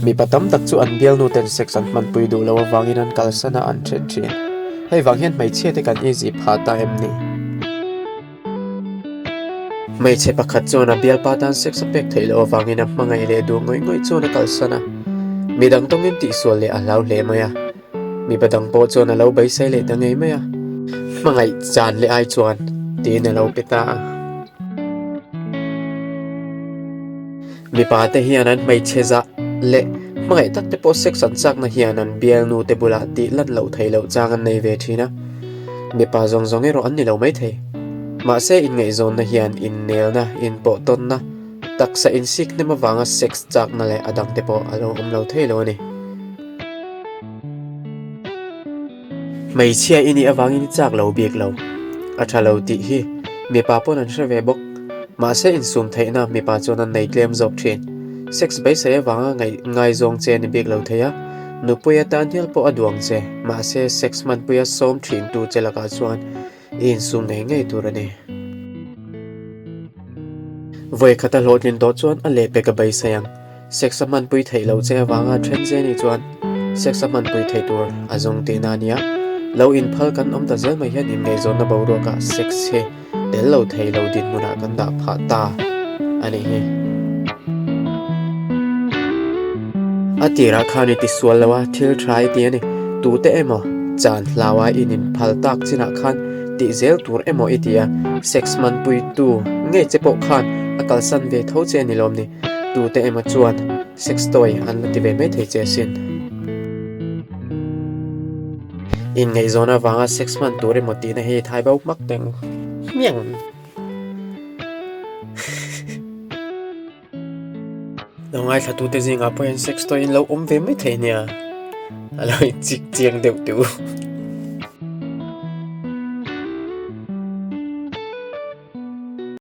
Mipa tam tak chu an bialnu ten sex an hmanpui duh loh avangin an kalsan a an then thin. Hei vang hian hmeichhia te kan easy phah ta em ni? Hmeichhe pakhat chuan a bialpa tan sex a pek theih loh avangin a hmangaih leh duh ngawih ngawih chuan a kalsan a. Midang tawngin tihsual leh a hlau hle mai a. Mipa dang pawh chuan a lo beisei leh ta ngei mai a. Hmangaih chan leh ai chuan tiin a lo pe ta a. Mipa te hian an hmeichhe zah leh hmangaih tak te pawh sex an chakna hian an bialnu te bulah tih lan loh theih loh chang an nei ve thin a. Mipa zawng zawng erawh an ni lo maithei. Mahse inngaihzawnna hian innelna, inpawhtawnna, taksa insik hnem avanga sex chakna leh a dang te pawh a lo awm lo thei lo a ni. Hmeichhia i nih avangin i chak lo bik lo. A tha lo tih hi mipa pawn an hre ve bawk. Mahse insum theihna mipa chuan an nei tlem zawk thin. Sex beisei avanga ngaih ngaizawng che ni bik lo thei a, nupui atan hial pawh a duang che. Mahse sex hmanpuia sawm thin tu che lakah chuan I insum ngei ngei tur a ni. Vawi khat a hlawhtlin tawh chuan a lehpek a beisei ang. Sex a hmanpui theih loh che avanga then che ni chuan sex a hmanpui theih tur a zawng tihna a nia. Lo inphal kan awm ta zel mai hian inngaihzawnna boruakah sex hi tel lo thei lo dinhmunah kan dah phah ta a nih hi. A tirah khan i tisual lo a, thil tha i ti a ni. Tute emaw chan hlaua in inphal tak chinah khan tih zel tur emaw i ti a, sex hmanpuitu ngei che pawh khan a kalsan ve tho che a ni lawm ni. Tute emaw chuan sex toy an la ti ve mai thei che asin. Inngaihzawn avanga sex hman tur emaw tihna hi thai bo hmak teng hmiang. Lo ngaithlatute zingah pawh hian sex toy in lo awm ve mai thei nia. A lo inchik chiang deuh teh u.